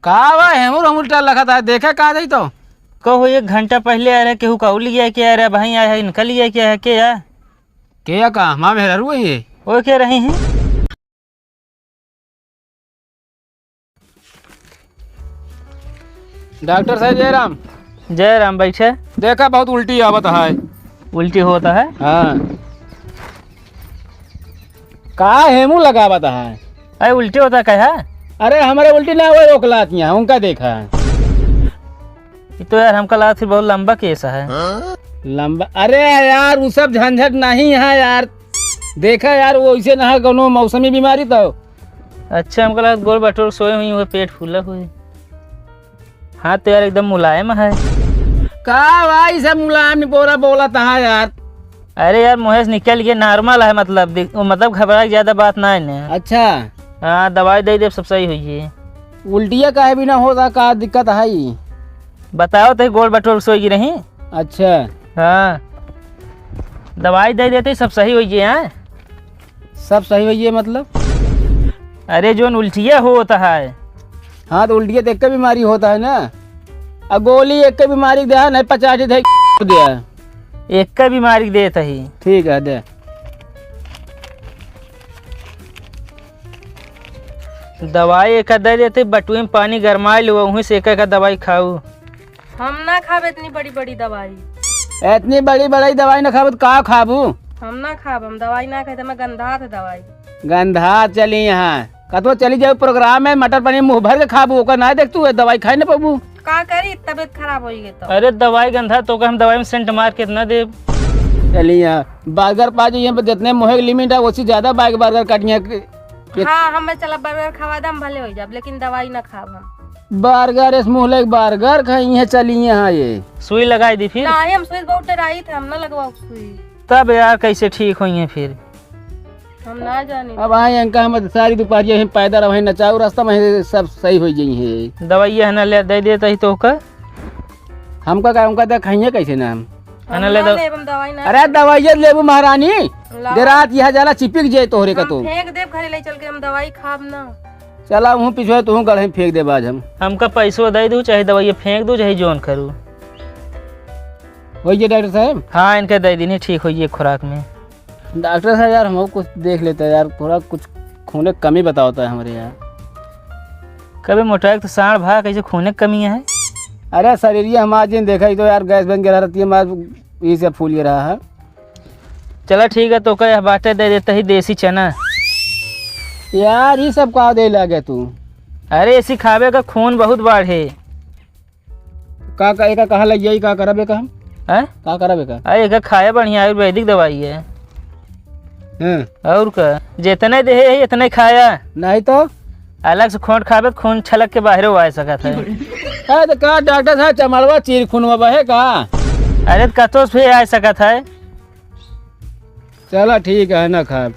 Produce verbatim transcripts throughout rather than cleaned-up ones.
का बा, हेमुर हेमुर टहल लखत है, देखे का जाई तो? कहो, एक घंटा पहिले आए रहे, केहू का लिया के आए रहे, भाई आए है, इनका लिया के आए है, के है? के है का? हमार मेहरारू है ये। ओ के रही हैं? डॉक्टर साहब, जय राम। जय राम, बैठे। देखा, बहुत उल्टी आवत है। उल्टी होता है? हाँ। का हेमू लगावत है? अरे, उल्टी होता का है? अरे, हमरे उल्टी ना होए, ओकलात यहाँ, उनका देखा। ये तो यार, हमका लगा थी बहुत लंबा केस है। लंबा? अरे यार, वो सब झंझट नहीं है यार। देखा यार, वो ऐसे ना है, कोनो मौसमी बीमारी तो। अच्छा, हमका लगा गोल बटोर सोए हुई, वो पेट फूला हुई। हाँ तो यार, एकदम मुलायम है। का भाई, सब मुलायम नहीं बोला, बोला तहा यार। अरे यार, मुँहे से निकल गया, normal है, मतलब, दिक-, वो, मतलब, घबराए के ज्यादा बात ना है ने। अच्छा। हाँ, दवाई दे दे, सब सही हुई है। उल्टिया काहे भी ना होता, का दिक्कत है? बताओ तो, गोल बटोर सोई रही। अच्छा। हाँ, दवाई दे देते, सब सही हुई है। हाँ, सब सही होइए मतलब? अरे, जोन उल्टिया होत है। हाँ, तो उल्टिया तो एक बीमारी होत है ना। अब गोली एक बीमारी दे है, नहीं पचास दे दे। एक बीमारी देत ही। ठीक है, दे। दवाई एक दे देते, बटुए में पानी गरमाए लो, वहीं से एक एक दवाई खाऊ। हम ना खाब इतनी बड़ी बड़ी दवाई। इतनी बड़ी बड़ी दवाई ना खाबू तो का खाबू? हम ना खाब, हम दवाई ना खाई, तो हमें गंधात है दवाई। गंधात चली यहाँ, कतवा चली जाऊ प्रोग्राम में, मटर पनीर मुँह भर के खाबू, ओकर ना देख तू, दवाई खाई ना पाबू। का करी, तबीयत खराब होई गई तो। अरे दवाई गंधात तो हम दवाई में सेंट मार के इतना देब। चली यहाँ, बर्गर पा जाइए, जितने मुँहे की लिमिट है, उससे ज्यादा बाइक बर्गर काटिए। ये हाँ, हमें चला बर्गर खवा दे, हम भले हो जाब, लेकिन दवाई ना खाब हम। बर्गर, इस मुँह लेके बर्गर खाई है, चली यहाँ ये। सुई लगाई दी फिर? नहीं, हम सुई बहुत डराई थे, हम ना लगवाओ सुई। तब यार, कैसे ठीक होई है फिर? हम ना जानी। अब आए इनका, हम सारी दोपहरिया ही पैदल रहे, नचाऊ रास्ता में सब सही हो जाई है। दवाई है ना, ले दे देता ही तो का। हमका का, उनका देखाइए कैसे ना हम? हम है ना, ले ना दो। लेब, हम दवाई ना अरे खाब। दवाइया लेबू महारानी, लाओ। दे रात यह जाला चिपिक जाए तोहरे का हम तो। फेंक देब घरे ले चल के, हम दवाई खाब ना। चला वहूँ पिछुआ, तू गढ़े में फेंक देब आज हम। हमका पैसो दे दू, चाहे दवाई फेंक दू, चाहे जोन करू। होइए डॉक्टर साहब? हाँ, इनके दे दीनी, ठीक होइए खुराक में। डॉक्टर साहब यार, हमको कुछ देख लेता है यार, थोड़ा कुछ खूने कमी बताओ तो हमारे यार। कभी मोटाई तो साढ़ भा, कैसे खूने कमी है? अरे शरीर ये हमारा जिन देखा ही तो यार, गैस बन गिरा रहती है हमारा, ये सब फूल ये रहा है। चला ठीक है, तो कहे बाटे दे देता ही देसी चना। यार ये सब का दे लगे तू? अरे इसी खावे का खून बहुत बाढ़े। का, का, एका कहाँ लग जाई, का करब एका हम? हैं? का करब एका? अरे एका खाए बढ़िया आयुर्वेदिक दवाई है। हाँ। और का? जितने देहे है, इतने खाया। नहीं तो? अलग से खोट खाबे, खून छलक के बाहरे आ सकत है। अरे तो का डॉक्टर साहब, चमड़वा चीर खून में बहे का? अरे तो कतो से आ सकत है। चला ठीक है, ना खाब।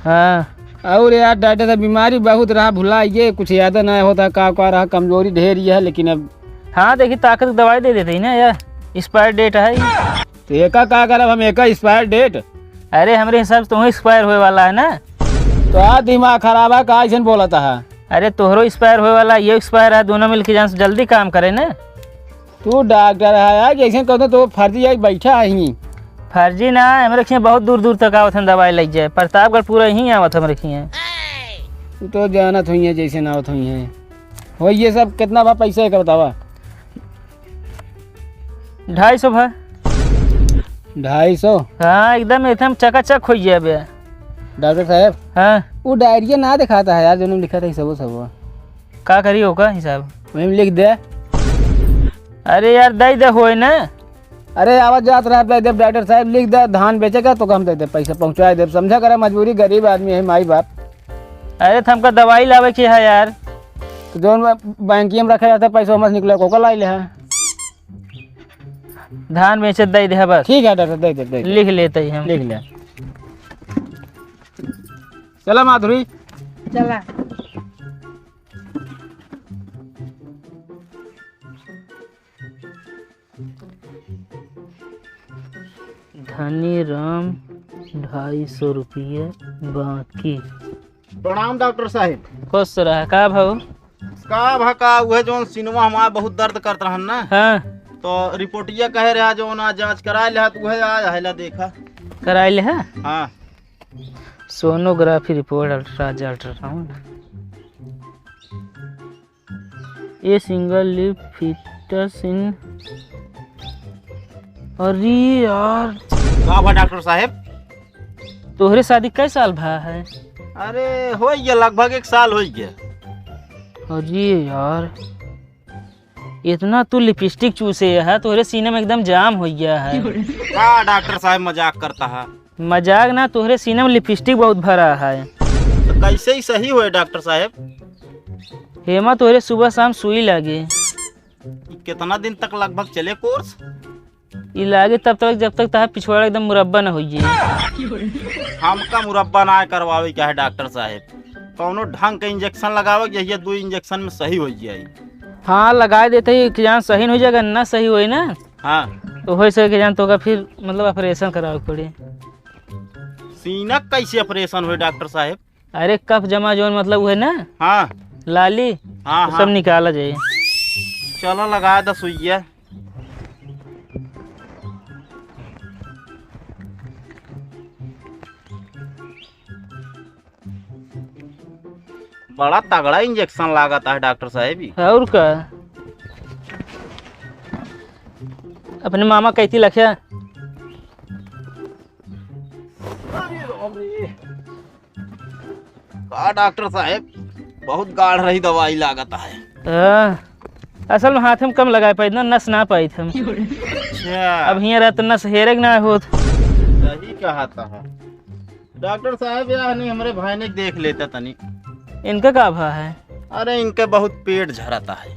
हाँ। और यार डॉक्टर साहब, बीमारी बहुत रहा, भुला ये कुछ याद ना होता, का का रहा, कमजोरी ढेर ये है, लेकिन अब हाँ, देखी ताकत की दवाई दे देते ही ना यार, expire date है। तो एका का करब हम, एका expire date? अरे हमरे हिसाब से तो expire होए वाला है ना। तो आ दिमाग खराब है का, ऐसे बोलत है? अरे तोहरो expire होए वाला, ये expire है, दोनों मिलके जान से जल्दी काम करे ना। तू डॉक्टर है यार, जैसे कहते तो फर्जी आई बैठा ही। फर्जी ना, हमरे खियाँ बहुत दूर दूर तक आवत हैं दवाई लग जाए, प्रतापगढ़ पूरा ही आवत हमरे खियाँ। तू तो जानत हुई है जैसे ना आवत हुई है। हो ये सब कितना बा पैसा का बतावा? ढाई सौ भा। ढाई सौ? हाँ, एकदम, एकदम चकाचक हो गया बे। डॉक्टर साहब। हाँ। वो डायरिया ना दिखाता है यार, जो लिखा था हिसाबो सबो। का करी ओका हिसाब? वही में लिख दे। अरे यार, दे दे होए ना। अरे आवत जात रहा, दे दे डॉक्टर साहब, लिख दे, धान बेचे का तो हम दे दे, पैसा पहुँचा दे, समझा करा मजबूरी, गरीब आदमी है, माई बाप। अरे तो हमका दवाई लावे के है यार। तो जौन बैंकिया में रखा जाता है पैसा, हमसे निकले, ओका लाई ले है। धान बेचे दे दे बस। ठीक है डॉक्टर, दे दे, दे दे। लिख लेते ही हम। लिख ले। चला माधुरी। चला। धनी राम, ढाई सौ रुपये बाकी। प्रणाम डॉक्टर साहब। खुश रह। का भाऊ? का भा का, उहे जौन सीनवा हमार बहुत दर्द करत रहन ना। हाँ। तो रिपोर्टिया कहे रहा जौन आज जांच कराए लेहा, तो उहे आया है, ला देखा। कराए लेहा? हाँ। Sonography report, अल्ट्रा, अल्ट्रासाउंड। A single lip fetus in, अरे यार। का भा डॉक्टर साहेब? तोहरे शादी कै साल भा है? अरे, होइ गया, लगभग एक साल होइ गया। अरे यार, इतना तू लिपस्टिक चूसे है, तोहरे सीने में एकदम जाम होइ गया है। का डॉक्टर साहेब मजाक करता है? मजाक ना, तोहरे सीने में लिपस्टिक बहुत भरा है। तो कैसे ही सही होए डॉक्टर साहेब? हेमा तोहरे सुबह शाम सुई लागे। ई कितना दिन तक लगभग चले कोर्स? ई लागे तब तक, जब तक तहार पिछवाड़ा एकदम मुरब्बा न होइए। हमका मुरब्बा ना करवावे के है डॉक्टर साहेब, कौनो ढंग के इंजेक्शन लगावे, यही दो इंजेक्शन में सही हो जाए। हाँ, लगाए देते ही कि जान सही न हो जाए, अगर ना सही होई ना, हाँ। तो हो सके कि जान तोका फिर मतलब ऑपरेशन करावे के पड़ी। सीना कैसे ऑपरेशन होए डॉक्टर साहेब? अरे कफ जमा जौन मतलब उहे ना, हाँ। लाली, हाँ, तो हाँ। सब निकाला जाए। चलो लगा द सुइया। बड़ा तगड़ा इंजेक्शन लागत है डॉक्टर साहेब ई। और का? अपने मामा कहती लख्या। अरे राम रे। का डॉक्टर साहेब, बहुत गाढ़ रही दवाई लागत है। हाँ, असल में हाथ में कम लगाए पाइत ना, नस ना पाइत हम। अच्छा। अब हियाँ रहत नस हेरे के ना होत। सही कहा था। डॉक्टर साहेब, यार नहीं, हमरे भाई ने देख लेता तनी। इनका का भा है? अरे, इनके बहुत पेट झरता है।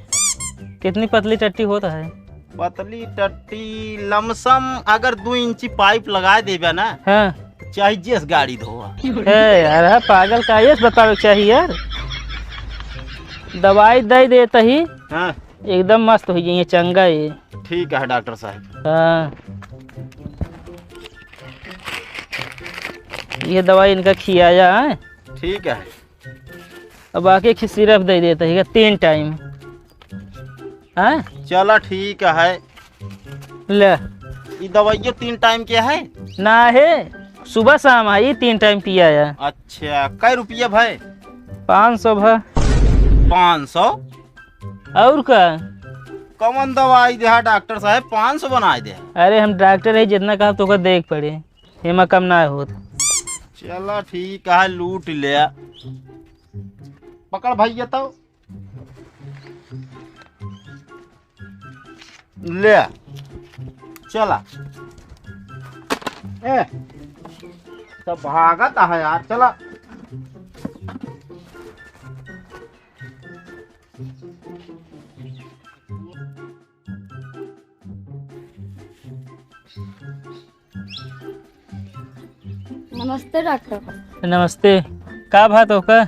कितनी पतली टट्टी होता है? पतली टट्टी लमसम अगर दो इंची पाइप लगा देबे ना, हाँ। चाहे जिस गाड़ी धोवा। ए यार, हाँ, पागल का ये बतावे के चाहिए यार। दवाई दे देता ही, हाँ। एकदम मस्त हो जाइए, चंगा ये। ठीक है डॉक्टर साहब। हाँ। ये दवाई इनका खियाया है। ठीक है। अब आके खी सिरप दे देता है तीन टाइम। हाँ? चला ठीक है। ले। ई दवाइयो तीन टाइम के है? ना है, सुबह शाम है, ई तीन टाइम पिया है। अच्छा, कै रुपया भाई? पाँच सौ भा। पाँच सौ? और का? कौन दवाई देहा डॉक्टर साहब, पाँच सौ बनाए देहा? अरे हम डॉक्टर है, जितना कहा तो देख पड़े, एमा कम ना होत। चला ठीक है, लूट ले। पकड़ भैया तो। ले। चला। ए, सब भागत है यार, चला। नमस्ते डॉक्टर। नमस्ते। का बात हो का?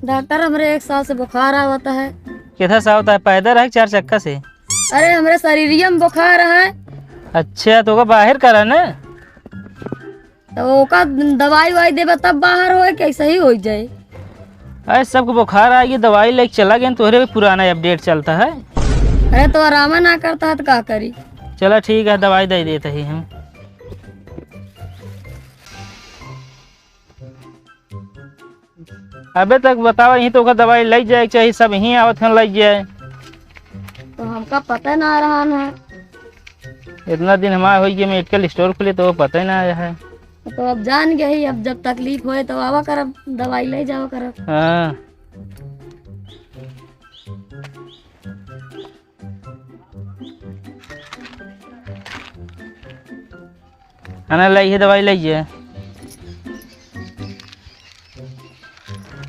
डॉक्टर, हमरे एक साल से बुखार आवत है। किधर से आवत है, पैदल है कि चार चक्का से? अरे, हमरे शरीरिया में बुखार है। अच्छा, तो ओका बाहर करा ना। तो ओका दवाई वाई देबा तब बाहर होए, कैसे ही हो जाए? अरे, सबको बुखार आ गई, दवाई लेके चला गए, तोहरे भी पुराना अपडेट चलता है। अरे, तो आराम ना करता है तो का करी? चला ठीक है, दवाई दे देते ही हम। अबे तक बतावा, यहीं तो ओकर दवाई लई जाए के चाही, सब यहीं आवत हैं लई जाए। तो हमका पता ना रहा ना। इतना दिन हमारे होई गए मेडिकल स्टोर खुले तो वो पता ही ना आया है। तो अब जान गए ही, अब जब तकलीफ होए तो आवा करब, दवाई ले जावा करब। हाँ। है ना, लाइए दवाई लाइए।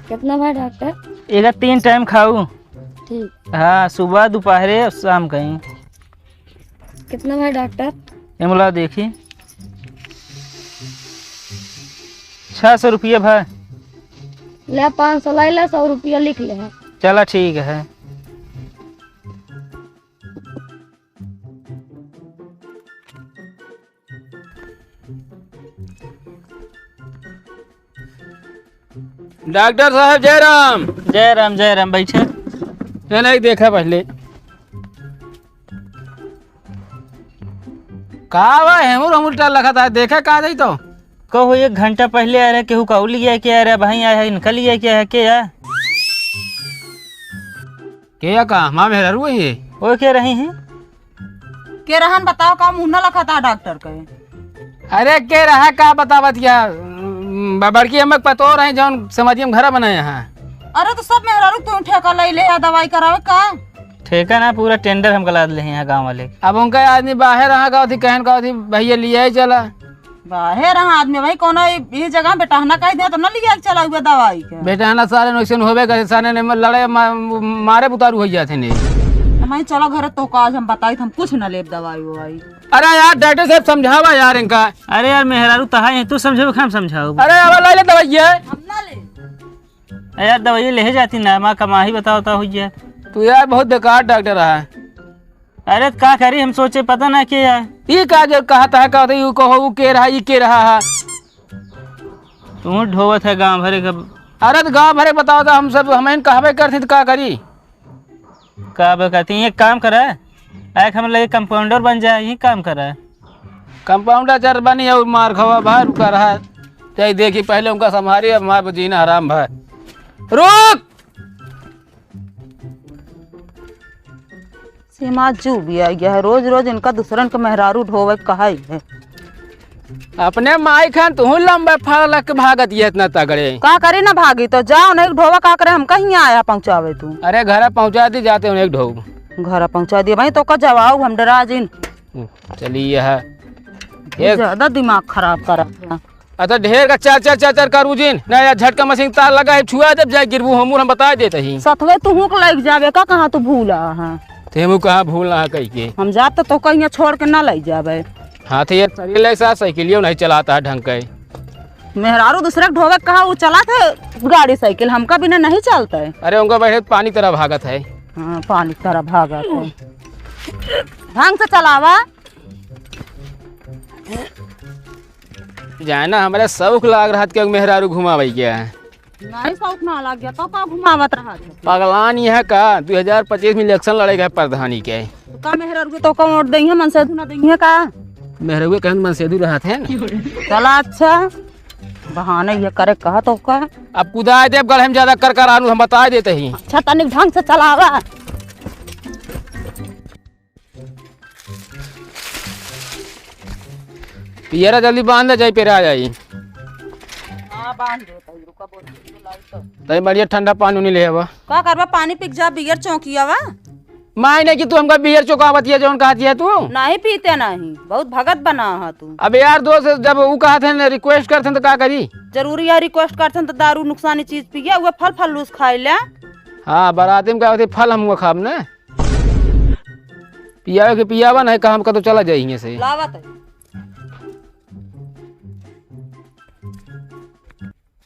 कितना भाई डॉक्टर? एका तीन टाइम खाऊ। ठीक। हाँ, सुबह, दोपहरे और शाम कहीं। कितना भाई डॉक्टर? ये मुला देखी, छः सौ रुपया भाई। ले, पाँच सौ लाई ले, सौ रुपया लिख ले। चला ठीक है। डॉक्टर साहब, जय राम। जय राम, जय राम, बैठे। नहीं, नहीं, देखा पहले। का बा, हेमुर हेमुर टल लखत है, देखे का जाई तो? कहो, एक घंटा पहले आए रहे, केहू का लिया के आए रहे, भाई आए है, इनका लिया के आए है, के आए? के या का? माँ मेहरारू है ये? वो के रही हैं? के रहन बताओ, का मुँह न लखत है डॉक्टर के? अरे के रहा, का बतावत या? ब-, बड़की अम्मा के पतोह रहे, जौन समझिए हम घरा बनाए हैं। अरे तो सब मेहरारू तू ठेका ले ले या दवाई करावे का? ठेका ना, पूरा टेंडर हमका लाद ले हैं यहाँ गाँव वाले। अब उनका आदमी बाहर रहा, कहत ही, कहन कहत ही, "भैया, लिया ही चला।" बाहर रहा आदमी भाई, कोनो ये, ये जगह बेटहना कह दे तो न लिया के चला हुआ दवाई के। बेटहना सारे नोक्सन होबे करे, सारे ने लड़े मा-, मारे बुतारू हो जाते ने। हम चलो घर तो का आज हम बताई, हम कुछ न लेब दवाई ववाई। अरे यार, डॉक्टर साहब समझावा यार इनका। अरे यार, मेहरारू तहाई है, तू समझावे, हम समझाओ। अरे अब ले ले दवाई ये। हम ना ले। अरे यार, दवाई ले जाती ना, माँ कमाही बताओ तो हुइया। तू यार बहुत बेकार डॉक्टर है। अरे त का करी, हम सोचे पता ना के यार। ई का जो कहत है, कहत है, यू कहो, ऊ के रहा, ई के रहा है। तू ढोवत है गाँव भरे का। अरे त गाँव भरे बताओ तो हम सब, हम इन कहबे करती त का करी? का बे कहती, एक काम करा, एक हम लगे कंपाउंडर बन जाए, यही काम करा। कंपाउंडर चर बनी और मार खावा भाई, रुका रहा। चाहे देखी पहले उनका संभारी, अब हमारे जीना हराम भाई। रुक! सीमा जू भी आ गया है, रोज रोज इनका दूसरन के मेहरारू ढोवे के कहा ही है। अपने माई खान तू लंबे फाड़ लग के भागत ये इतना तगड़े। का करी ना भागी तो जाओ, नहीं ढोवा का करे, हम कहीं आया पहुँचावे तू। अरे घर पहुँचा दी, जाते हो नहीं ढोब। घर पहुँचा दिए भाई, तो का जवाब हम डरा जिन। चलिए यह तू एक ज्यादा दिमाग खराब करत है। अच्छा, ढेर का चर चर चर चर करू जिन। ना यार, झटका मशीन तार लगा है, छुआ जब जाए गिरबू हमूर, हम बता देते ही। सथवे तू हुक लग जाबे का, कहाँ तू भूला है? ते मु कहाँ भूलना है कही के? हम जात तो कहीं छोड़ के ना ले जाबे। हाँ, तो ये सही ले सा साइकिलियो नहीं चलाता है ढंग के। मेहरारू दूसरे के ढोवे कहा, वो चलात है गाड़ी साइकिल, हमका बिना नहीं चलता है। अरे, उनका बैठे पानी तरह भागत है। हाँ, पानी तरह भागत है। ढंग से चलावा। जाए ना, हमरा शौक लाग रहा था कि मेहरारू घुमावे के है। नहीं, शौक ना लाग गया, तो का घुमावत रहा था? पगलान यहाँ का, दो हज़ार पच्चीस में इलेक्शन लड़ेगा प्रधानी के। तो का मेहरारू के तो का वोट देंगे, मनसेधु ना देंगे का? मेहरारू के कहन मनसेधु रहा थे ना। चला अच्छा, बहाने ये करे कहा तो का? अब कुदाए देब गढ़े में ज्यादा कर कर आनू, हम बताए देते ही। अच्छा, तनिक ढंग से चलावा। पियरा जल्दी बांध दे, जाई पेरा जाई। हाँ, बांध दे, तई रुका, बोल, तई बढ़िया ठंडा पानी उनी ले आवा। का करबा, पानी पी के जा, बियर चौंकी आवा। माई ने कि तू हमका बियर चौंकावत है, जौन कहत है तू? नहीं पीते नहीं, बहुत भगत बना है तू। अब यार दोस्त जब ऊ कहत है ना, रिक्वेस्ट करत हैं तो का करी? जरूरी है रिक्वेस्ट करत हैं तो दारू नुकसानी चीज पिए, वो फल फल लूस खाए ले। हाँ, बराती में का होती फल हम खाब ना। पियावे के पियावा नहीं, काम का तो चला जाई हियां से। लावत है।